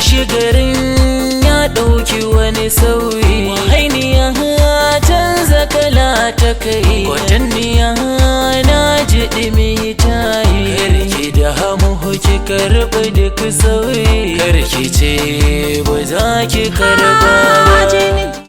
Gashi garin ya ɗauki wani sauyi. Wahainiya canza kala ta kai, kwatanniya na ji ɗimi tayi. Karki da hamu, ki karɓi duk sauyi, karki ce ba za ki karɓa ba.